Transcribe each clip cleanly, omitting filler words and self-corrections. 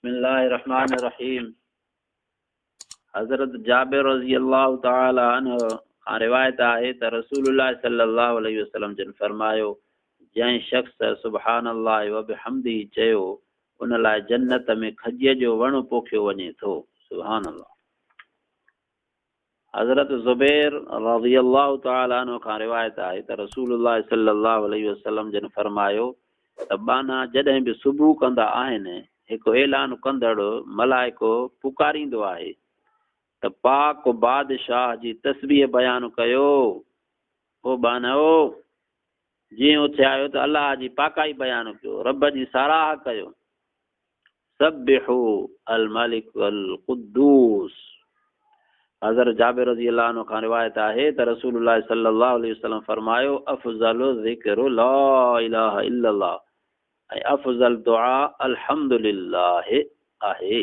بسم الله الرحمن الرحيم. حضرت جابر رضي الله تعالٰي عنه کان روايت آهي ته رسول الله صلي الله عليه وسلم جن فرمايو، جنهن شخص سبحان الله وبحمده چيو، ان لاء جنت ۾ کجيء جو وڻ پوکيو وڃي ٿو. سبحان الله. حضرت زبير رضي الله تعالٰي عنه کان روايت آهي ته رسول الله صلي الله عليه وسلم جن فرمايو ته ٻانها جڏهن به صبح ڪندا آهن، هڪ اعلان ڪندڙ ملائڪ پڪاريندو آهي ته پاڪ بادشاهه جي تسبيح بيان ڪيو، او ٻانهؤ! جيئن اٿيا آهيو ته الله جي پاڪائي بيان ڪيو، رب جي ساراهه ڪيو. سبحوا الملڪ القدوس. حضرت جابر رضي الله عنه کان روايت آهي ته رسول الله صلي الله عليه وسلم فرمايو، افضل الذڪر لا اله الا الله ۽ افضل دعاء الحمد لله آهي.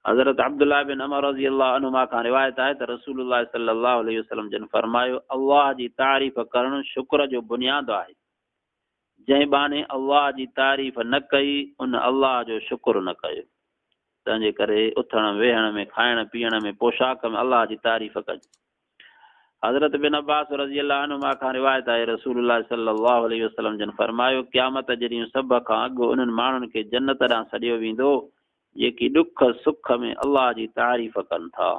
حضرت عبدالله بن عمر رضي الله عنهما کان روايت آهي ته رسول الله صلي الله عليه وسلم جن فرمايو، الله جي تعريف ڪرڻ شڪر جو بنياد آهي. جنهن ٻانهي الله جي تعريف نه ڪئي، ان الله جو شڪر نه ڪيو. تنهنجي ڪري اٿڻ ويهڻ ۾، کائڻ پيئڻ ۾، پوشاڪ ۾ الله جي تعريف ڪج. حضرت ابن عباس رضي الله عنهما کان روايت آهي، رسول الله صلي الله عليه وسلم جن فرمايو، قيامت جي ڏينهن سڀ کان اڳ انهن ماڻهن کي جنت ڏانهن سڏيو ويندو، جيڪي ڏک سک ۾ الله جي تعريف ڪن ٿا.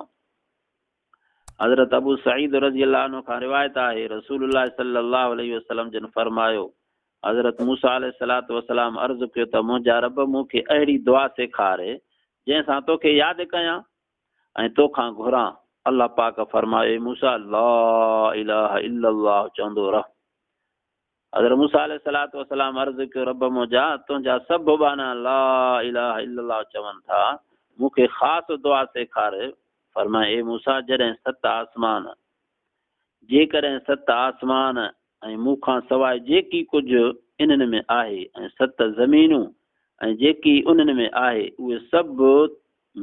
حضرت ابو سعيد رضي الله عنه کان روايت آهي، رسول الله صلي الله عليه وسلم جن فرمايو، حضرت موسيٰ عليه الصلوة والسلام عرض ڪيو ته منهنجا رب مون کي اهڙي دعا سيکار جنهن سان توکي ياد ڪيان ۽ توکان گهران، الله پاڪ فرمايو اي موسيٰ لا اله الا الله چوندو رهه. حضرت موسيٰ عليه الصلوة والسلام عرض ڪيو، رب منهنجا! تنهنجا سڀ ٻانها لا اله الا الله چون ٿا، مون کي خاص دعا سيکار. فرمايائين، اي موسيٰ! جڏهن ست آسمان، جيڪڏهن ست آسمان ۽ مون کان سواء جيڪي ڪجهه انهن ۾ آهي ۽ ست زمينون ۽ جيڪي انهن ۾ آهي، اهي سڀ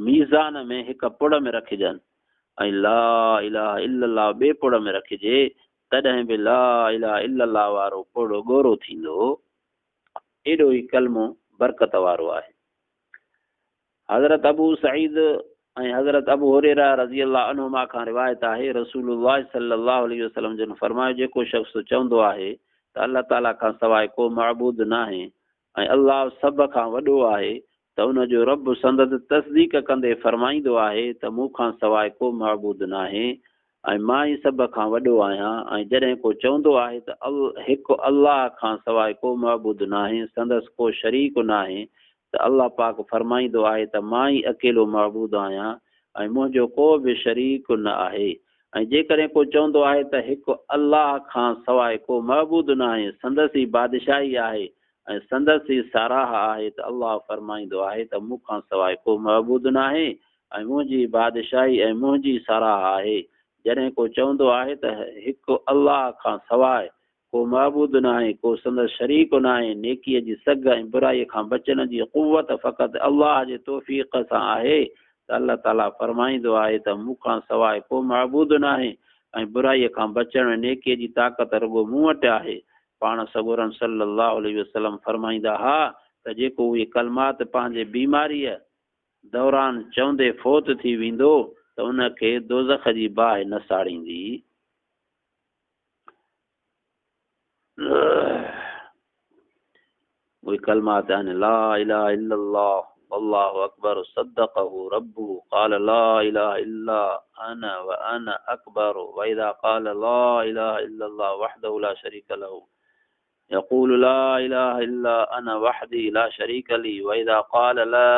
ميزان ۾ هڪ پڙ ۾ رکجن ۽ لا اله الا الله ٻئي پڙ ۾ رکجي تڏهن به لا اله الا الله وارو پڙ ڳورو ٿيندو. ايڏو هي ڪلمو برڪت وارو آهي. حضرت ابو سعيد ۽ حضرت ابو هريره رضي الله عنهما کان روايت آهي، رسول الله صلي الله عليه وسلم جن فرمايو، جيڪو شخص چوندو آهي ته الله تعالي کان سواء ڪو معبود ناهي ۽ الله سڀ کان وڏو آهي ته ان جو رب سندس تصديق ڪندي فرمائيندو آهي ته مون کان سواء ڪو معبود ناهي ۽ مان ئي سڀ کان وڏو آهيان ۽ جڏهن ڪو چوندو آهي ته هڪ الله کان سواء ڪو معبود ناهي سندس ڪو شريڪ ناهي ته الله پاڪ فرمائيندو آهي ته مان ئي اڪيلو معبود آهيان ۽ منهنجو ڪو به شريڪ نه آهي ۽ جيڪڏهن ڪو چوندو آهي ته هڪ الله کان سواء ڪو معبود ناهي، سندس ئي بادشاهي آهي ۽ سندس ئي ساراهه آهي ته الله فرمائيندو آهي ته مون کان سواء ڪو معبود ناهي ۽ منهنجي ئي بادشاهي ۽ منهنجي ئي ساراهه آهي. جڏهن ڪو چوندو آهي ته هڪ الله کان سواء ڪو معبود ناهي، ڪو سندس شريڪ ناهي، نيڪيء جي سگهه ۽ برائيء کان بچڻ جي قوت فقط الله جي توفيق سان آهي ته الله تعاليٰ فرمائيندو آهي ته مون کان سواء ڪو معبود ناهي ۽ برائيء کان بچڻ ۽ نيڪيء جي طاقت رڳو مون وٽ آهي. پاڻ سڳورن صلّي اللّٰه عليه وسلّم فرمائيندا ها ته جيڪو اهي ڪلمات پنهنجي بيماريء دوران چوندي فوت ٿي ويندو ته ان کي دوزخ جي باهه نه ساڙيندي. اهي ڪلمات آهن لا اله الا الله والله اڪبر صدقه ربه قال لا اله الا انا وانا اڪبر واذا قال لا اله الا الله وحده لا شريك له يقول لا اله الا انا وحدي لا شريك لي واذا قال لا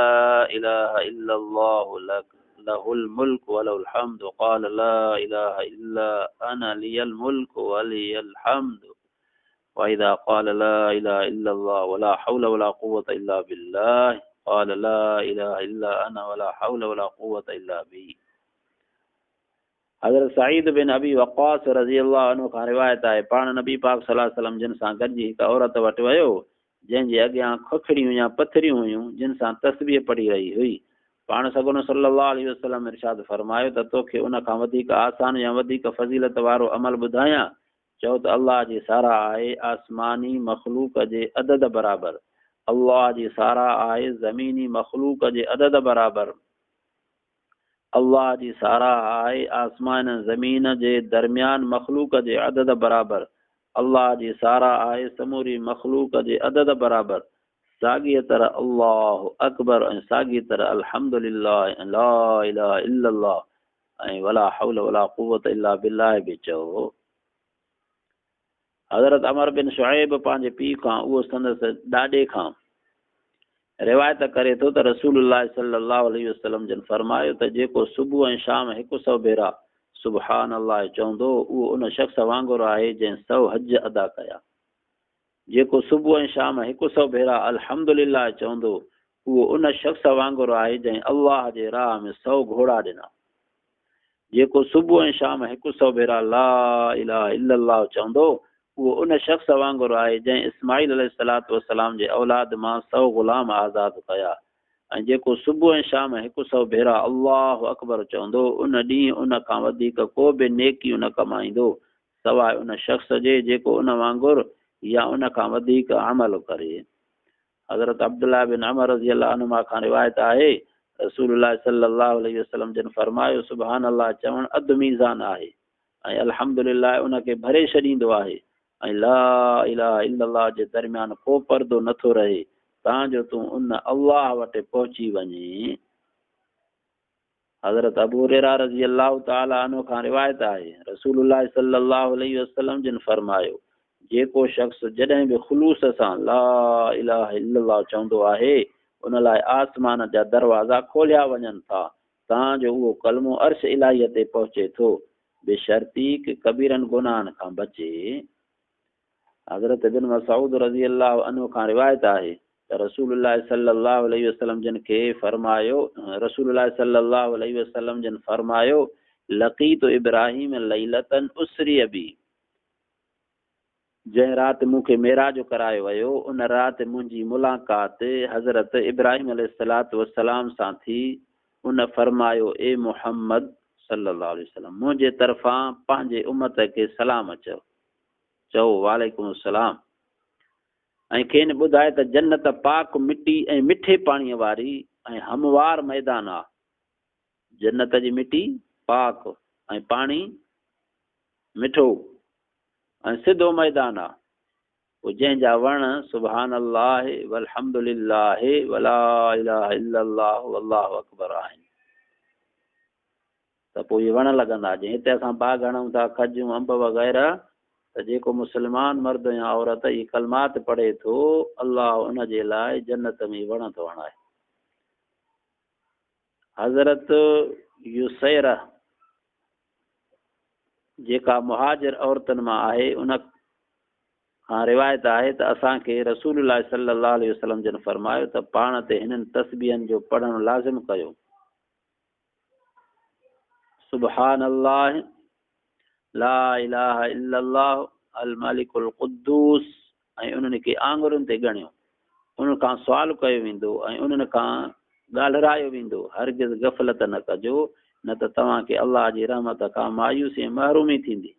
اله الا الله لك له الملك وله الحمد قال لا اله الا انا لي الملك ولي الحمد واذا قال لا اله الا الله ولا حول ولا قوه الا بالله قال لا اله الا انا ولا حول ولا قوه الا بي حضرت سعيد بن ابي وقاص رضي الله عنه کان روايت آهي، پاڻ نبي پاڪ صلي الله عليه وسلم جن سان گڏجي هڪ عورت وٽ ويو، جنهن جي اڳيان ککڙيون يا پٿريون هيون، جن سان تسبيح پڙهي رهي هئي. پاڻ سڳورن صلي الله عليه وسلم ارشاد فرمايو ته توکي ان کان وڌيڪ آسان يا وڌيڪ فضيلت وارو عمل ٻڌايان؟ چئو ته الله جي ساراهه آهي آسماني مخلوق جي عدد برابر الله جي ساراهه آهي زميني مخلوق جي عدد برابر. الله جي ساراهه آهي آسمان ۽ زمين جي درميان مخلوق جي عدد برابر. الله جي ساراهه آهي سموري مخلوق جي عدد برابر. ساڳيء طرح الله اڪبر ۽ ساڳيء طرح الحمد لله ۽ لا اله الا الله ۽ ولا حول ولا قوة الا بالله به چئو. حضرت عمرو بن شعيب پنهنجي پيء کان اهو سندس ڏاڏي کان روايت ڪري ٿو ته رسول الله صلي الله عليه وسلم جن فرمايو ته جيڪو صبح ۽ شام هڪ سؤ ڀيرا سبحان الله چوندو اهو ان شخص وانگر آهي جنهن سؤ حج ادا ڪيا. جيڪو صبح ۽ شام هڪ سؤ ڀيرا الحمد لله چوندو، اهو ان شخص وانگر آهي جنهن الله جي راهه ۾ سؤ گهوڙا ڏنا. جيڪو صبح ۽ شام هڪ سؤ ڀيرا لا اله الا الله چوندو، اهو ان شخص وانگر آهي جنهن اسماعيل عليه الصلوة والسلام جي اولاد مان سؤ غلام آزاد ڪيا. ۽ جيڪو صبح ۽ شام هڪ سؤ ڀيرا الله اڪبر چوندو، ان ڏينهن ان کان وڌيڪ ڪو به نيڪيون نه ڪمائيندو، سواء ان شخص جي جيڪو ان وانگر يا ان کان وڌيڪ عمل ڪري. حضرت عبدالله بن عمر رضي الله عنهما کان روايت آهي، رسول الله صلي الله عليه وسلم جن فرمايو، سبحان الله چوڻ اڌ ميزان آهي ۽ الحمد لله ان کي ڀري ڇڏيندو آهي ۽ لا اله الا الله جي درميان ڪو پردو نه ٿو رهي تان جو تون ان الله وٽ پهچي وڃين. حضرت ابو هريره رضي الله تعالٰي عنه کان روايت آهي، رسول الله صلي الله عليه وسلم جن فرمايو، جيڪو شخص جڏهن به خلوص سان لا اله الا الله چوندو آهي، ان لاء آسمان جا دروازا کوليا وڃن ٿا، تان جو اهو ڪلمو عرش الاهيء تي پهچي ٿو، بشرطيڪ ڪبيرن گناهن کان بچي. حضرت ابن مسعود رضي الله عنه کان روايت آهي ته رسول الله صلي الله عليه وسلم جن کي فرمايو، رسول الله صلي الله عليه وسلم جن فرمايو، لقيت ابراهيم ليلة اسري بي، جنهن رات مون کي معراج ڪرايو ويو، ان رات منهنجي ملاقات حضرت ابراهيم عليه الصلوة والسلام سان ٿي، ان فرمايو، اي محمد صلي الله عليه وسلم! منهنجي طرفان پنهنجي امت کي سلام چئو. چئو، وعليڪم السلام ۽ کين ٻڌاء ته جنت پاڪ مٽي ۽ مٺي پاڻيء واري ۽ هموار ميدان آ. جنت جي مٽي پاڪ ۽ پاڻي مٺو ۽ سڌو ميدان آ. پوء جنهن جا وڻ سبحان الله والحمد لله ولا اله الا الله والله اڪبر آهن. ته پوء اهي وڻ لڳندا. جيئن هتي اسان باغ هڻون ٿا، کجيون، انب وغيره، ته جيڪو مسلمان مرد يا عورت اهي ڪلمات پڙهي ٿو، الله ان جي لاء جنت ۾ وڻ ٿو هڻائي. حضرت يسيره جيڪا مهاجر عورتن مان آهي، ان کان روايت آهي ته اسان کي رسول الله صلي الله عليه وسلم جن فرمايو ته پاڻ تي هنن تسبيحن جو پڙهڻ لازم ڪيو. سبحان الله لا اله الا الله الملڪ القدوس ۽ انهن کي آڱرين تي ڳڻيو انهن کان سوال ڪيو ويندو ۽ انهن کان ڳالهرايو ويندو هرگز غفلت نه ڪجو نه ته توهان کي الله جي رحمت کان مايوسي ۽ محرومي ٿيندي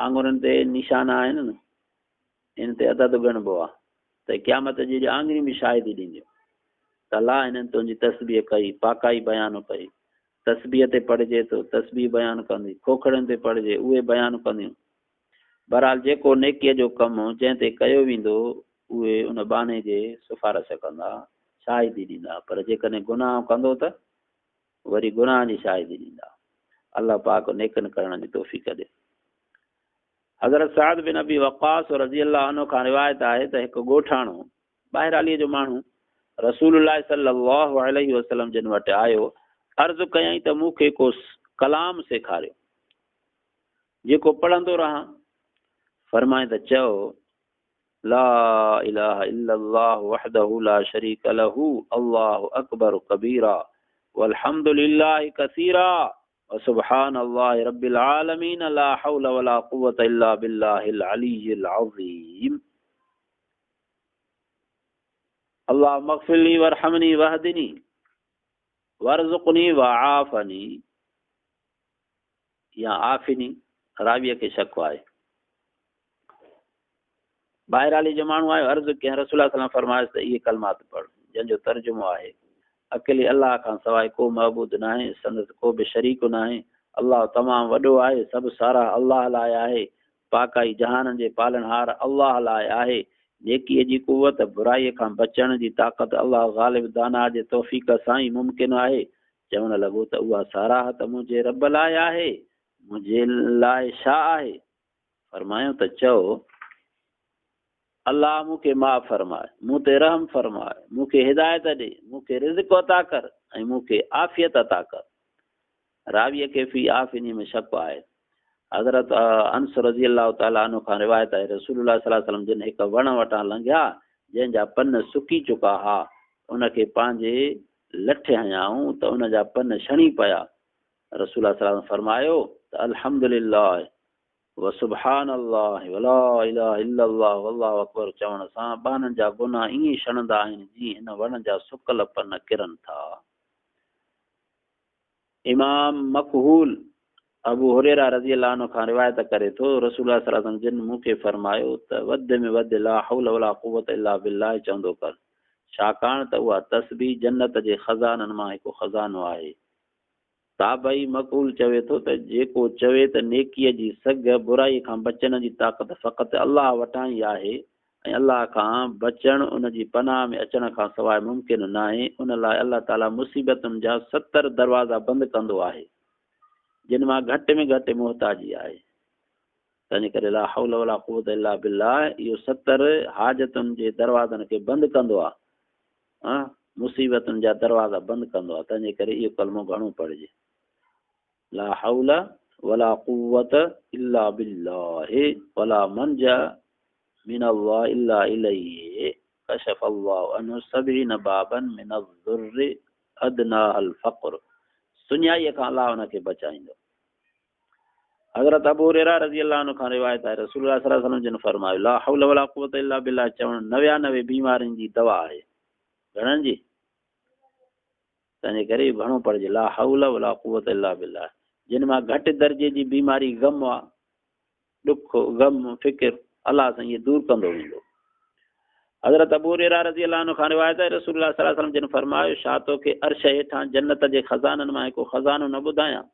آڱرين تي نشان آهن نه ان تي عدد ڳڻبو آهي ته قيامت جي ڏينهن آڱريون به شاهدي ڏينديون ته الله هنن تنهنجي تسبيح ڪئي، پاڪائي بيان ڪئي. تسبيح تي پڙهجي ٿو، تسبيح بيان ڪندي، کوکڙين تي پڙهجي، اهي بيان ڪنديون. بهرحال جيڪو نيڪيء جو ڪم جنهن تي ڪيو ويندو، اهي ان ٻانهي جي سفارش ڪندا، شاهدي ڏيندا، پر جيڪڏهن گناهه ڪندو ته وري گناهه جي شاهدي ڏيندا. الله پاڪ نيڪن ڪرڻ جي توفيق ڏي. حضرت سعد بن ابي وقاص رضي الله عنه کان روايت آهي ته هڪ ڳوٺاڻو ٻاهراليء جو ماڻهو رسول الله صلي الله عليه وسلم جن وٽ آيو، عرض ڪيائين ته مون کي ڪو ڪلام سيکاريو، جيڪو پڙهندو رهان. فرمائين ته چئو، لا اله الا الله وحده لا شريڪ له الله اڪبر ڪبيرا والحمد لله ڪثيرا وسبحان الله رب العالمين لا حول ولا قوة الا بالله العلي العظيم. اللهم اغفر لي وارحمني واهدني وارزقني وعافني يا عافني راويء کي شڪ آهي. ٻاهرالي جو ماڻهو آيو، عرض ڪيائين، رسول الله صلي الله عليه وسلم فرمايس ته اهي ڪلمات پڙهه، جن جو ترجمو آهي، اڪيلي الله کان سواء ڪو معبود ناهي، سندس ڪو به شريڪ ناهي، الله تمام وڏو آهي، سڀ ساراهه الله لاء آهي، پاڪائي جهانن جي پالڻهار الله لاء آهي، نيڪيء جي قوت، برائيء کان بچڻ جي طاقت الله غالب داناء جي توفيق سان ئي ممڪن آهي. چوڻ لڳو ته اها ساراهه ته منهنجي رب لاء آهي، منهنجي لاء ڇا آهي؟ فرمايو ته چئو، الله مون کي معاف فرماء، مون تي رحم فرماء، مون کي هدايت ڏي، مون کي رزق عطا ڪر ۽ مون کي عافيت عطا ڪر. راويء کي في عافني ۾ شڪ آهي. حضرت انس رضي الله تعالٰي عنه کان روايت آهي، رسول الله صلي الله عليه وسلم جن هڪ وڻ وٽان لنگهيا، جنهن جا پن سڪي چڪا ها، ان کي پنهنجي لٺ هنيائون ته ان جا پن ڇڻي پيا. رسول الله صلي الله عليه وسلم فرمايو ته الحمد لله وسبحان الله ولا اله الا الله والله اڪبر چوڻ سان ٻانهن جا گناهه ائين ڇڻندا آهن جيئن هن وڻ جا سڪل پن ڪرن ٿا. امام مڪحول ابو هريره رضي الله عنه کان روايت ڪري ٿو، رسول الله صلي الله عليه وسلم جن مون کي فرمايو ته وڌ ۾ وڌ لا حول ولا قوت الا بالله چوندو ڪر، ڇاڪاڻ ته اها تسبيح جنت جي خزانن مان هڪ خزانو آهي. تابعي مڪحول چوي ٿو ته جيڪو چوي ته نيڪيء جي سگهه، برائيء کان بچڻ جي طاقت فقط الله وٽان ئي آهي ۽ الله کان بچڻ ان جي پناهه ۾ اچڻ کان سواء ممڪن ناهي، ان لاء الله تعاليٰ مصيبتن جا 70 دروازا بند ڪندو آهي، جن مان گهٽ ۾ گهٽ محتاجي آهي. تنهنجي ڪري لا حول ولا قوت الا بالله اهو 70 حاجتن جي دروازن کي بند ڪندو آهي. مصيبتن جا دروازا بند ڪندو آهي، تنهنجي ڪري اهو ڪلمو گهڻو پڙهجي. لا حول ولا قوت الا بالله ولا منجا من الله الا اليه کشف الله عنه سبعين بابا من الضر ادناها الفقر سڃائيء کان الله ان کي بچائيندو. حضرت ابو هريره رضي الله عنه کان روايت آهي رسول الله صلي الله عليه وسلم جن فرمايو لا حول ولا قوت الا بالله چوڻ 99 بيمارين جي دوا آهي. گهڻن جي؟ تنهنجي ڪري گهڻو پڙهجي لا حول ولا قوت الا بالله. جن مان گهٽ درجي جي بيماري غم آ، ڏک، غم، فڪر، الله سائين اهي دور ڪندو ويندو. حضرت ابو هريره رضي الله عنه کان روايت آهي رسول الله صلي الله عليه وسلم جن فرمايو ڇا توکي عرش هيٺان جنت جي خزانن مان هڪ خزانو نه ٻڌايان؟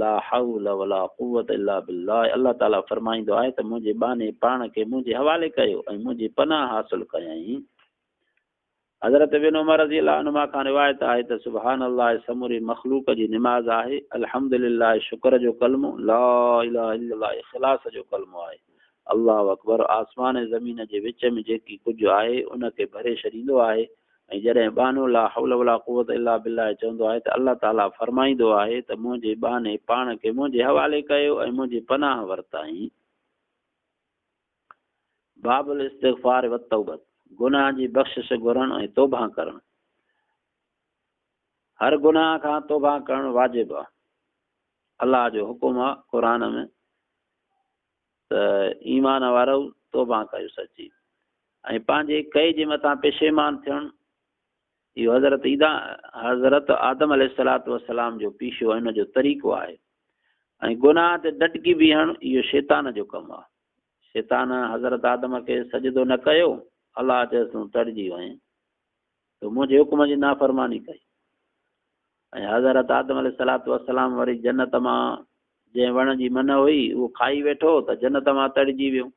لا حول ولا قوت الا بالله الله تعالي فرمائيندو آهي ته منهنجي ٻانهي پاڻ کي منهنجي حوالي ڪيو ۽ منهنجي پناهه حاصل ڪيائين. حضرت ابن عمر رضي الله عنهما کان روايت آهي ته سبحان الله سموري مخلوق جي نماز آهي، الحمد لله شڪر جو ڪلمو، لا اله الا الله اخلاص جو ڪلمو آهي، الله اڪبر آسمان ۽ زمين جي وچ ۾ جيڪي ڪجهه آهي ان کي ڀري ڇڏيندو آهي ۽ جڏهن ٻانهو لا حول ولا قوت الا بالله چوندو آهي ته الله تعاليٰ فرمائيندو آهي ته منهنجي ٻانهي پاڻ کي منهنجي حوالي ڪيو ۽ منهنجي پناهه ورتائين. باب الاستغفار والتوبة، گناهه جي بخشش گهرڻ ۽ توبه ڪرڻ. هر گناهه کان توبه ڪرڻ واجب آهي. الله جو حڪم آهي قرآن ۾ ته ايمان وارؤ توبه ڪيو سچي ۽ پنهنجي ڪئي جي مٿان پشيمان ٿيڻ. اهو حضرت عيدا حضرت آدم عليه الصلوة والسلام جو پيشو ۽ ان جو طريقو آهي ۽ گناهه تي ڊٽڪي بيهڻ اهو شيطان جو ڪم آهي. شيطان حضرت آدم کي سجدو نه ڪيو، الله چيس تون تڙجي وئين، تو منهنجي حڪم جي نافرماني ڪئي. ۽ حضرت آدم عليه الصلوة والسلام وري جنت مان جنهن وڻ جي منع هئي اهو کائي ويٺو ته جنت مان تڙجي ويو.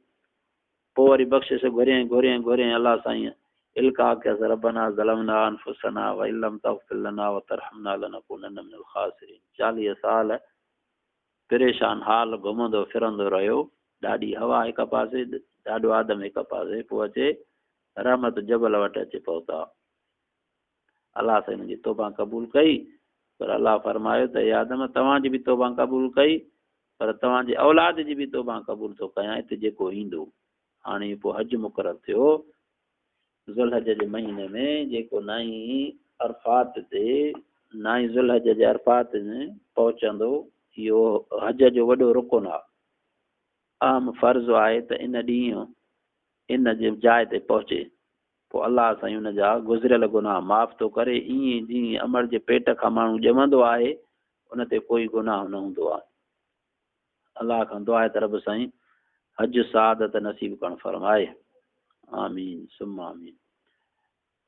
پوء وري بخشش گهريائين گهريائين گهريائين الله سائينء القاء ڪيس ربنا ظلمنا انفسنا وان لم تغفر لنا وترحمنا لنڪونن من الخاسرين. 40 سال پريشان حال گهمندو ڦرندو رهيو. ڏاڏي حوا هڪ پاسي، ڏاڏو آدم هڪ پاسي، پوء اچي رحمت جبل وٽ اچي پهتا. الله سائين انهن جي توبه قبول ڪئي، پر الله فرمايو ته اي آدم! توهان جي به توبه قبول ڪئي، پر توهان جي اولاد جي به توبه قبول ٿو ڪيان، اتي جيڪو ايندو. هاڻي پوء حج مقرر ٿيو. ذوالحج جي مهيني ۾ جيڪو نائين عرفات تي، نائين ذوالحج جي عرفات ۾ پهچندو، اهو حج جو وڏو رڪن آهي. اهم فرض آهي ته ان ڏينهن ان جي جاء تي پهچي. پوء الله سائين ان جا گذريل گناهه معاف ٿو ڪري، ائين جيئن امڙ جي پيٽ کان ماڻهو ڄمندو آهي، ان تي ڪوئي گناهه نه هوندو آهي. الله کان دعا آهي ته رب سائين حج سعادت نصيب ڪرڻ فرمائي. آمين ثم آمين.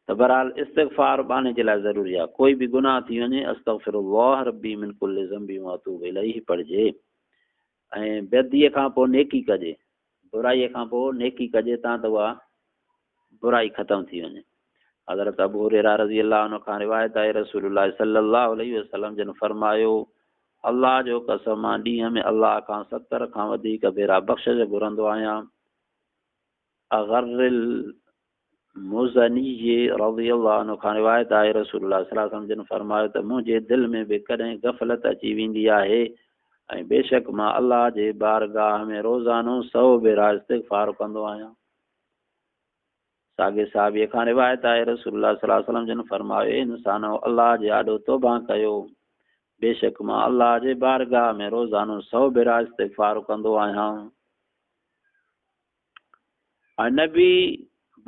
ته بهرحال استغفار ٻانهي جي لاء ضروري آهي. ڪوئي به گناهه ٿي وڃي استغفر الله ربي من ڪل ذنب واتوب اليه پڙهجي ۽ بديء کان پوء نيڪي ڪجي، برائيء کان پوء نيڪي ڪجي تان ته اها برائي ختم ٿي وڃي. حضرت ابو هريره رضي الله عنه کان روايت آهي رسول الله صلي الله عليه وسلم جن فرمايو، الله جو قسم مان ڏينهن ۾ الله کان 70 کان وڌيڪ ڀيرا بخشش گهرندو آهيان. اغر المزني رضي الله عنه کان روايت آهي رسول الله صلي الله عليه وسلم جن فرمايو ته منهنجي دل ۾ به ڪڏهن غفلت اچي ويندي آهي ۽ بيشڪ مان الله جي بارگاهه ۾ روزانو 100 ڀيرا استغفار ڪندو آهيان. ساڳي صحابي کان روايت آهي رسول الله صلي الله عليه وسلم جن فرمايو اي انسانو الله جي آڏو توبه ڪيو، بيشڪ مان الله جي بارگاهه ۾ روزانو 100 ڀيرا استغفار ڪندو آهيان. ۽ نبي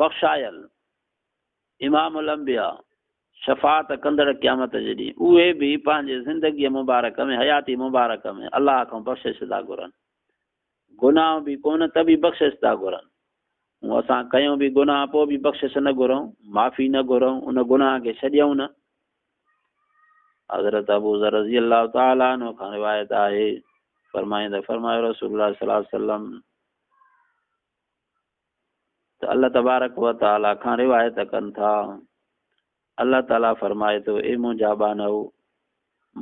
بخشايل امام الانبياء شفاعت ڪندڙ قيامت جي ڏينهن اهي به پنهنجي زندگيء مبارڪ ۾ حياتي مبارڪ ۾ الله کان بخشش ٿا گهرن. گناهه به ڪونه ته به بخشش ٿا گهرن. هون اسان ڪيون به گناهه پوء به بخشش نه گهرون، معافي نه گهرون، ان گناهه کي ڇڏيون نه. حضرت ابو ذر رضي الله تعالٰي عنه کان روايت آهي فرمائيندا فرمايو رسول الله صلي الله عليه وسلم ته الله تبارڪ و تعالٰي کان روايت ڪن ٿا الله تعالٰي فرمائي ٿو اي منهنجا ٻانهو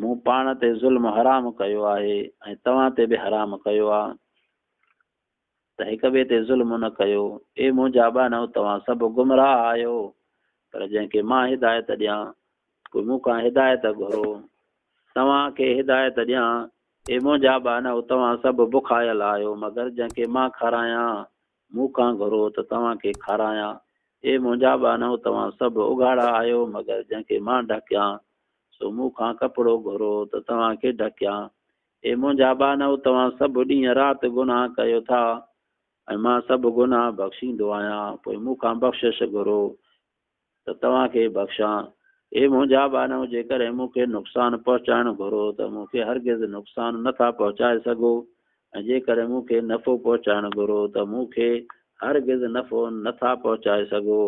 مون پاڻ تي ظلم حرام ڪيو آهي ۽ توهان تي به حرام ڪيو آهي ته هڪ ٻئي تي ظلم نه ڪيو. اي منهنجا ٻانهؤ! توهان سڀ گمراهه آهيو، پر جنهن کي مان هدايت ڏيان، پوء مون کان هدايت گهرو. توهان کي هدايت ڏيان. اي منهنجا ٻانهؤ! توهان سڀ بکايل آهيو، مگر جنهن کي مان کارايان، مون کان گهرو ته توهان کي کارايان. اي منهنجا ٻانهؤ! توهان سڀ اگهاڙا آهيو، مگر جنهن کي مان ڍڪيان، سو مون کان ڪپڙو گهرو ته توهان کي ڍڪيان. اي منهنجا ٻانهؤ! توهان سڀ ڏينهن رات گناهه ڪيو ٿا ۽ مان سڀ گناهه بخشيندو آهيان، پوء مون کان بخشش گهرو ته توهان کي بخشان. اي منهنجا ٻانهؤ! جيڪڏهن مون کي نقصان پهچائڻ گهرو ته مون کي هرگز نقصان نه ٿا پهچائي سگهو ۽ جيڪڏهن مون کي نفعو پهچائڻ گهرو ته مون کي هرگز نفعو نه ٿا پهچائي سگهو.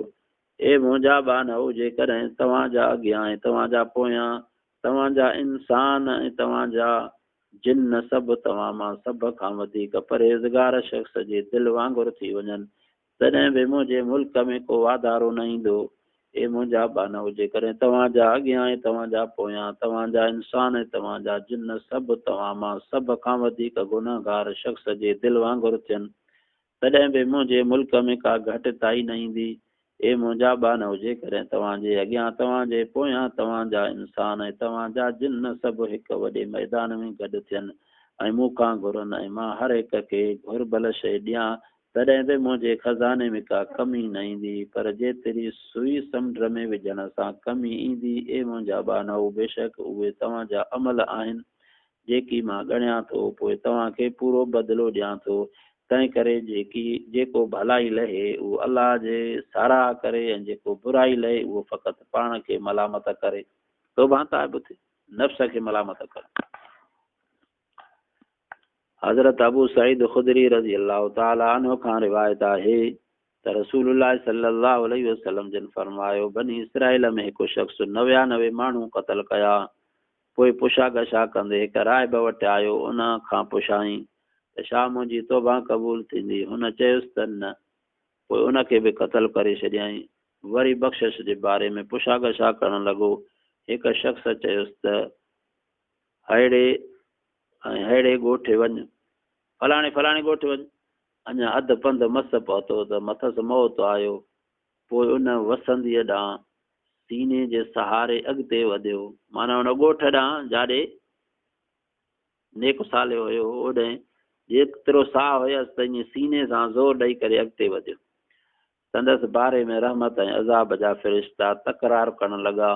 اي منهنجا ٻانهؤ! جيڪڏهن توهان جا اڳيان ۽ توهان جا پويان توهان جا انسان ۽ توهان جا جن سڀ توهان مان سڀ کان وڌيڪ پرهيزگار شخص جي دل وانگر ٿي وڃن، تڏهن به منهنجي ملڪ ۾ ڪو واڌارو نه ايندو. اي منهنجا ٻانهؤ! جيڪڏهن توهان جا اڳيان ۽ توهان جا پويان، توهان جا انسان ۽ توهان جا جن سڀ توهان مان سڀ کان وڌيڪ گنهگار شخص جي دل وانگر ٿين، تڏهن به منهنجي ملڪ ۾ ڪا گهٽتائي نه ايندي. اي منهنجا ٻانهؤ! جيڪڏهن توهان جي اڳيان، توهان جي پويان، توهان جا انسان ۽ توهان جا جن سڀ هڪ وڏي ميدان ۾ گڏ ٿين ۽ مون کان گهرن ۽ مان هر هڪ کي گهربل شيء ڏيان، تڏهن به منهنجي خزاني ۾ ڪا ڪمي نه ايندي، پر جيتري سوئي سمنڊ ۾ وجهڻ سان ڪمي ايندي، اي منهنجا ٻانهؤ! بيشڪ اهي توهان جا عمل آهن، جيڪي مان ڳڻيان ٿو، پوء توهان کي پورو بدلو ڏيان ٿو. تنهنڪري جيڪي جيڪو ڀلائي لهي، اهو الله جي ساراهه ڪري ۽ جيڪو برائي لهي، اهو فقط پاڻ کي ملامت ڪري. توبه تائب ٿي، نفس کي ملامت ڪرڻ. حضرت ابو سعيد خدري رضي الله تعالٰي عنه کان روايت آهي ته رسول الله صلي الله عليه وسلم جن فرمايو، بني اسرائيل ۾ هڪ شخص 99 ماڻهو قتل ڪيا، پوء پڇا ڳڇا ڪندي هڪ راهب وٽ آيو، ان کان پڇيائين ته ڇا منهنجي توبه قبول ٿيندي؟ هن چيس ته نه. پوء ان کي به قتل ڪري ڇڏيائين. وري بخشش جي باري ۾ پڇا ڳڇا ڪرڻ لڳو. هڪ شخص چيس ته ههڙي ۽ ههڙي ڳوٺ وڃ، فلاڻي فلاڻي ڳوٺ وڃ. اڃا اڌ پنڌ مس پهتو ته مٿس موت آيو. پوء ان وسنديء ڏانهن سيني جي سهاري اڳتي وڌيو، معنيٰ ان ڳوٺ ڏانهن جاڏي نيڪ صالح هيو، اوڏهين جيترو ساهه هيس ته ائين سيني سان زور ڏئي ڪري اڳتي وڌيو. سندس باري ۾ رحمت ۽ عذاب جا فرشتا تڪرار ڪرڻ لڳا.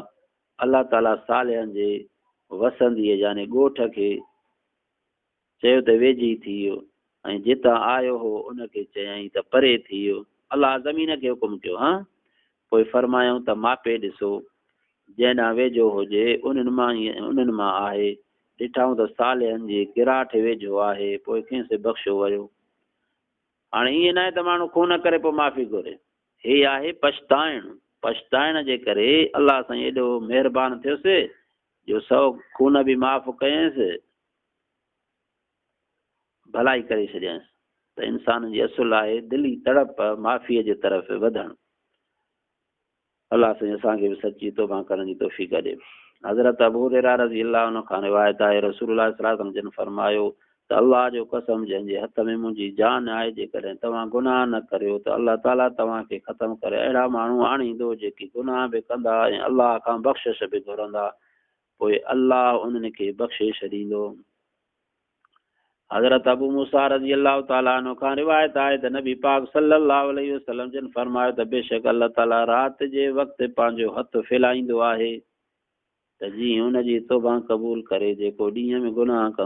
الله تعاليٰ صالحن جي وسنديء يعني ڳوٺ کي چيو ته ويجهي ٿيء ۽ جتان آيو هو ان کي چيائين ته پري ٿيء. الله زمين کي حڪم ڪيو هان؟ پوء فرمايائون ته ماپي ڏسو، جنهن ڏانهن ويجهو هجي انهن مان ئي انهن مان آهي. ڏٺائون ته صالحن جي گراٺ ويجهو آهي، پوء کيس بخشيو ويو. هاڻي ائين ناهي ته ماڻهو خون ڪري پوء معافي گهري. هي آهي پڇتائڻ. پڇتائڻ جي ڪري الله سائين ايڏو مهربان ٿيس جو سو خون به معاف ڪيس، ڀلائي ڪري ڇڏيائينس. ته انسان جي اصل آهي دلي تڙپ معافيء جي طرف وڌڻ. الله سائين اسان کي به سچي توبه ڪرڻ جي توفيق ڏي. حضرت ابو هريره رضي الله عنه کان روايت آهي، رسول الله صلي الله عليه وسلم جن فرمايو ته الله جو قسم جنهن جي هٿ ۾ منهنجي جان آهي، جيڪڏهن توهان گناهه نه ڪريو ته الله تعاليٰ توهان کي ختم ڪري اهڙا ماڻهو آڻيندو جيڪي گناهه به ڪندا ۽ الله کان بخشش به گهرندا، پوء الله انهن کي بخشي ڇڏيندو. حضرت ابو موسيٰ رضي الله تعالٰي عنه کان روايت آهي ته نبي پاڪ صلّي الله عليه وسلّم جن فرمايو ته بيشڪ الله تعالٰي رات جي وقت پنهنجو هٿ ڦهلائيندو آهي ته جيئن ان جي توبه قبول ڪري جيڪو ڏينهن ۾ گناهه ڪندو.